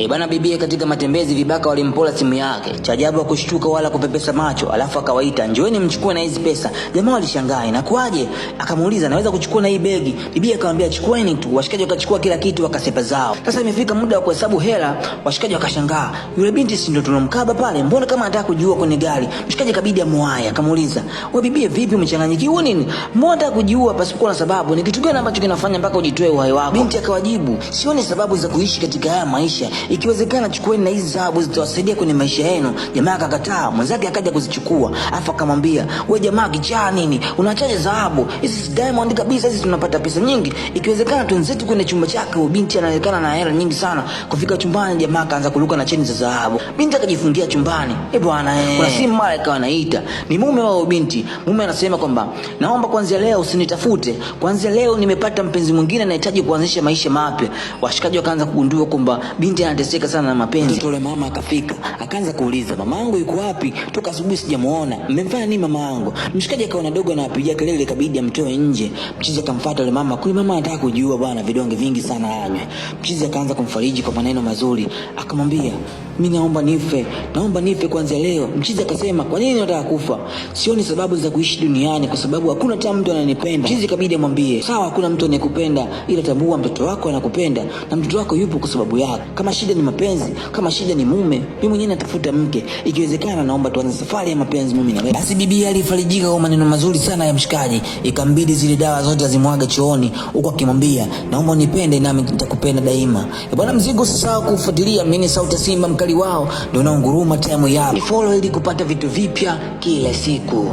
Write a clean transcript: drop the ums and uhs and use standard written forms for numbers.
E bana, bibie katika matembezi vibaka walimpola simu yake. Cha ajabu hakushtuka wala kupepesa macho, alafu akawaita, njoeni mchukue na hizi pesa. Jamaa walishangaa, inakuwaje? Akamuuliza, naweza kuchukua na hii begi? Bibie akamwambia chukueni tu. Washikaji wakachukua kila kitu wakasepa zao. Sasa imefika muda wa kuhesabu hela, washikaji wakashangaa, yule binti si ndio tulomkaba pale? Mbona kama anataka kujiua kwenye gari? Mshikaji kabidi amuaye, akamuuliza, wewe bibie, vipi umechanganyikiwa nini? Mbona unataka kujiua pasipokuwa na sababu? Ni kitu gani ambacho kinafanya mpaka ujitoe uhai wako? Binti akawajibu, sioni sababu za kuishi katika haya maisha. Ikiwezekana chukueni na hizi dhahabu zitawasaidia kwenye maisha yenu. Jamaa akakataa, mwenzake akaja kuzichukua, afu akamwambia, we jamaa kichaa nini? Unaachaje dhahabu hizi? Si diamond kabisa hizi, tunapata pesa nyingi. Ikiwezekana twenzetu kwenye chumba chake. Huyo binti anaonekana na hela nyingi sana. Kufika chumbani, jamaa akaanza kuruka na cheni za dhahabu. Binti akajifungia chumbani. Eh bwana, eh. Kuna simu mara ikawa anaita, ni mume wa binti. Mume anasema kwamba naomba kuanzia leo usinitafute, kuanzia leo nimepata mpenzi mwingine, nahitaji kuanzisha maisha mapya. Washikaji wakaanza kugundua kwamba binti anateseka sana na mapenzi. Mtoto yule mama akafika, akaanza kuuliza, mama yangu yuko wapi? Toka asubuhi sijamuona, mmemfanya nini mama yangu? Mshikaji akaona dogo anapigia kelele, ikabidi amtoe nje. Mchizi akamfuata yule mama, kule mama anataka kujiua bwana, vidonge vingi sana anywe. Mchizi akaanza kumfariji kwa maneno mazuri, akamwambia mi naomba nife, naomba nife kuanzia leo. Mchizi akasema kwa nini unataka kufa? Sioni sababu za kuishi duniani kwa sababu hakuna hata mtu ananipenda. Mchizi kabidi amwambie sawa, hakuna mtu anayekupenda, ila tambua mtoto wako anakupenda na mtoto wako yupo kwa sababu yako. Kama shida ni mapenzi, kama shida ni mume, mimi mwenyewe natafuta mke, ikiwezekana naomba tuanze safari ya mapenzi mimi na wewe. Basi bibi alifarijika kwa maneno mazuri sana ya mshikaji, ikambidi zile dawa zote azimwage chooni, huku akimwambia naomba unipende nami nitakupenda daima. E bwana mzigo, usisahau kufuatilia. Mimi ni Sauti ya Simba, mkali wao ndio unaonguruma time yao. Ni follow ili kupata vitu vipya kila siku.